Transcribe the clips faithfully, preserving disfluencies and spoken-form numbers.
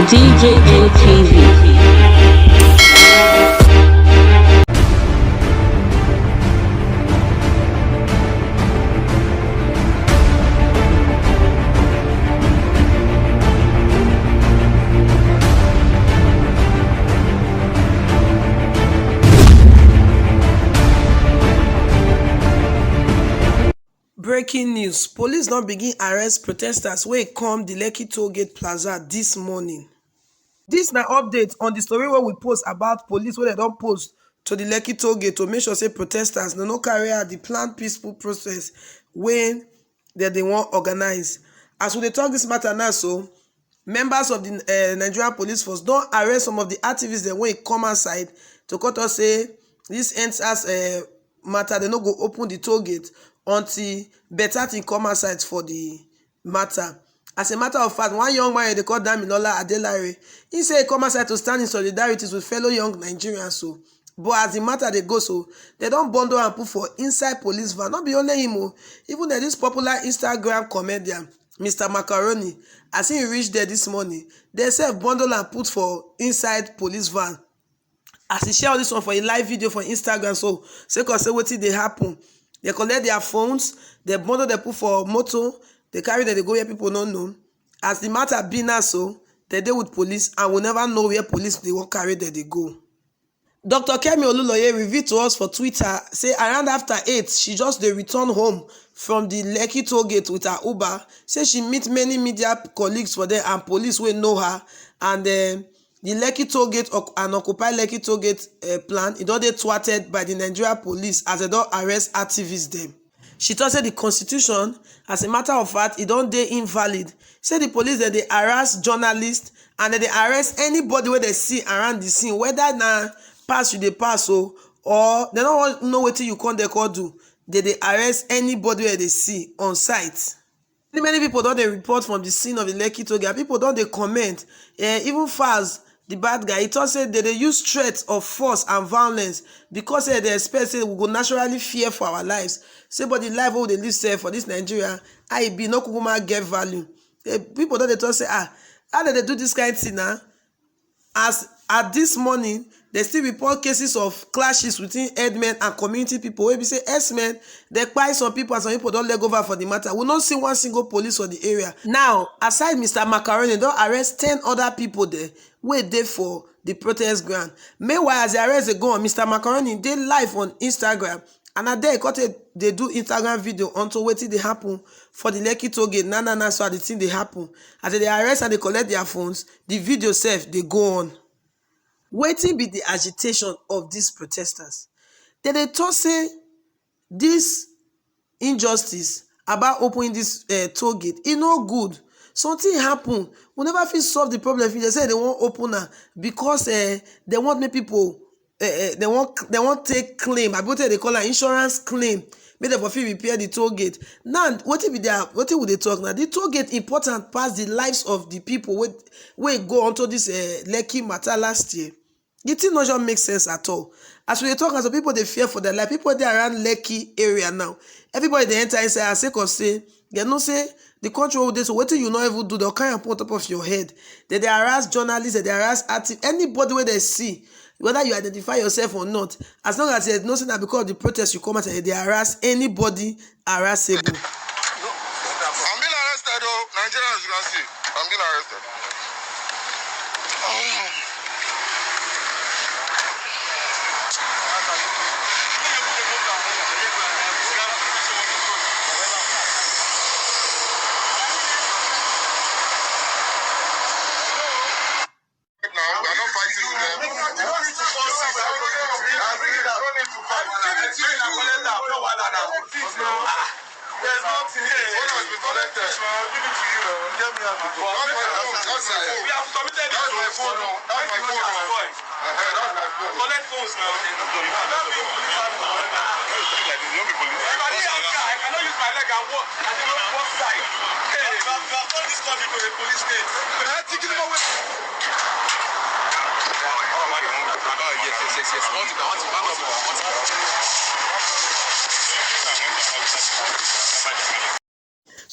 D J N T V. Breaking news, police don begin arrest protesters wey come the Lekki toll gate plaza this morning. This na update on the story wey we post about police wey dem don post to the Lekki toll gate to make sure say protesters no no carry out the planned peaceful protest wey dem dey wan organize. As we dey talk this matter now so, members of the uh, Nigerian police force don arrest some of the activists dem wey come outside to come talk say this N S A S uh, matter, dem no go open the toll gate until better thing come outside for the matter. As a matter of fact, one young man dey call Damilola Adelare, he say he come outside to stand in solidarity with fellow young Nigerians. So, but as the matter dey go so, dem don bundle and put for inside police van. Not be only him o, even uh, this popular Instagram comedian, Mister Macaroni, as he reach there this morning, dem sef bundle and put for inside police van. As he share all this one for a live video for Instagram, so sake of say wetin dey happen, dem collect their phones, dem bundle dem put for motor, dem carry dem dey go where people no know. As the matter be now so, dem dey with police and we never know where police dey wan carry dem dey go. Doctor Kemi Oluloye reveal to us for Twitter say around after eight, she just dey return home from the Lekki toll gate with her Uber. Say she meet many media colleagues for there and police wey know her, and um, the Lekki toll gate oc- and Occupy Lekki toll gate uh, plan, e don dey thwarted by the Nigeria police as dem don arrest activists dem. She talk say the constitution, as a matter of fact, e don dey invalid. Say the police dem dey harass journalists and dem dey arrest anybody wey dem see around the scene, whether na pass you dey pass o, or dem no wan know wetin you come there come do. Dem dey arrest anybody wey dem see on site. Many many people don dey report from the scene of the Lekki toll gate. People don dey comment. Eh, even Faz, the bad guy, he talk say dem dey use threat of force and violence because eh, dem expect say we go naturally fear for our lives. Say but the life wey we dey live sef for this Nigeria, I be no kukuma get value. Eh, people don dey talk say ah, how dem dey do this kind thing na? As at this morning, dem still report cases of clashes between headmen and community people wey be say herdsmen dey kpai some people and some people don leg over for the matter. We no see one single police for the area. Now, aside Mister Macaroni, don arrest ten other people there wey dey for the protest ground. Meanwhile, as the arrest dey go on, Mister Macaroni dey live on Instagram and na there he come take dey do Instagram video unto wetin dey happen for the Lekki toll gate. Na na na so as the thing dey happen. As dem dey arrest and dey collect their phones, the video sef dey go on. Wetin be the agitation of these protesters? Dem dey talk say this injustice about opening this uh, toll gate, e no good. Something happen. We never fit solve the problem. If dem say dem wan open am because uh, dem want make people uh, uh, dem wan dem wan take claim, abi wetin dem dey call am, insurance claim, make dem for fit repair the toll gate. Now wetin be their wetin we dey talk now? The toll gate important pass the lives of the people wey wey go onto this uh, Lekki matter last year. The thing no just make sense at all. As we dey talk, as some people dey fear for their life, people dey around Lekki area now. Everybody dey enter inside and sake of say dem know say the country wey we dey so, wetin you no even do, dem carry am put on top of your head. Dem dey harass journalists, dem dey harass active anybody wey dem see, whether you identify yourself or not. As long as dem know say na because of the protest you come out, dem dey harass anybody harassable. I'm being arrested, oh, Nigerians, you can see. I'm being arrested. Now, we are not fighting with them. There's nothing here. What has been collected? I'll give it to you. Get me out of here. We have submitted it to my phone. That's my phone. Uh-huh, that's my phone. Collect phones now. If I didn't have car, I cannot use my leg and walk. I did not walk side. Hey, we have, we have turned this country to a police state.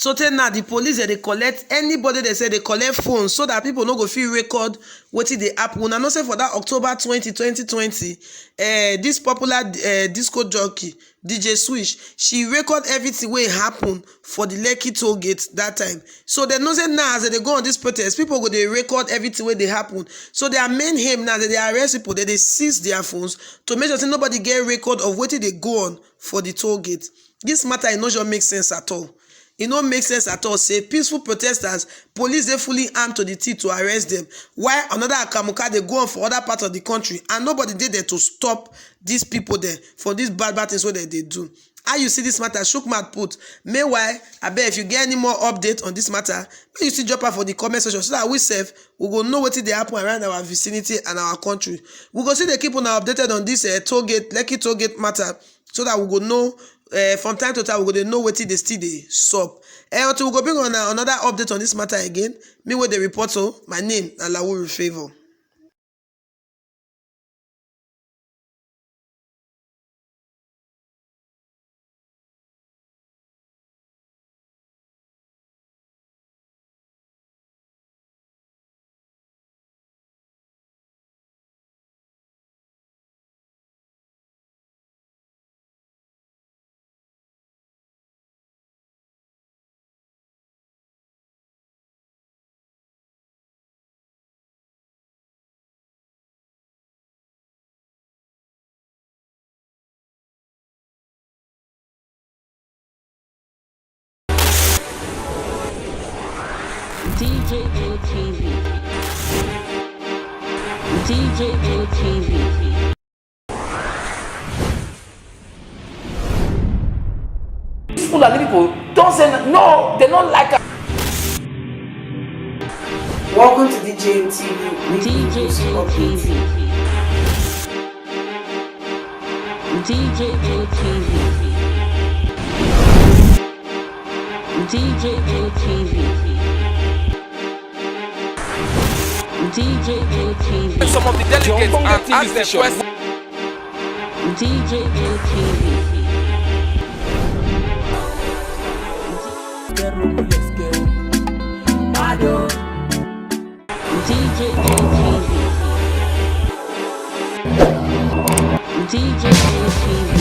So tey now, the police dey collect anybody, they say they collect phones so that people no go fit record wetin dey happen. Una know say for that October twenty, twenty twenty, eh, this popular eh, disco jockey, D J Swish, she record everything wey happen for the Lekki toll gate that time. So they know say now, as they go on this protest, people go dey record everything wey dey happen. So their main aim now, they dey arrest people, they dey seize their phones to make sure say nobody get record of wetin dey go on for the toll gate. This matter, e no just make sense at all. E no make sense at all say peaceful protesters, police dey fully armed to the teeth to arrest them, while another akamuka dey go on for other parts of the country and nobody dey there to stop these people there for these bad bad things wey dem dey do. How you see this matter? Chook mouth put. Meanwhile, abeg, if you get any more update on this matter, make you still drop am for the comment section so that we sef, we go know wetin dey happen around our vicinity and our country. We go still dey keep una updated on this eh, toll gate, Lekki toll gate matter, so that we go know eh, from time to time, we go dey know wetin dey still dey sup. Eh, until we go bring on another update on this matter again, me wey dey report so, my name na Lawuru Favour. D J N T V. D J N T V. These Fulani people don't say no, they don't like us. Welcome to D J N T V. D J N T V. D J N T V. D J N T V. D J N T V. Some of the delegates and ask them questions. D J N T V. D J N T V. D J N T V.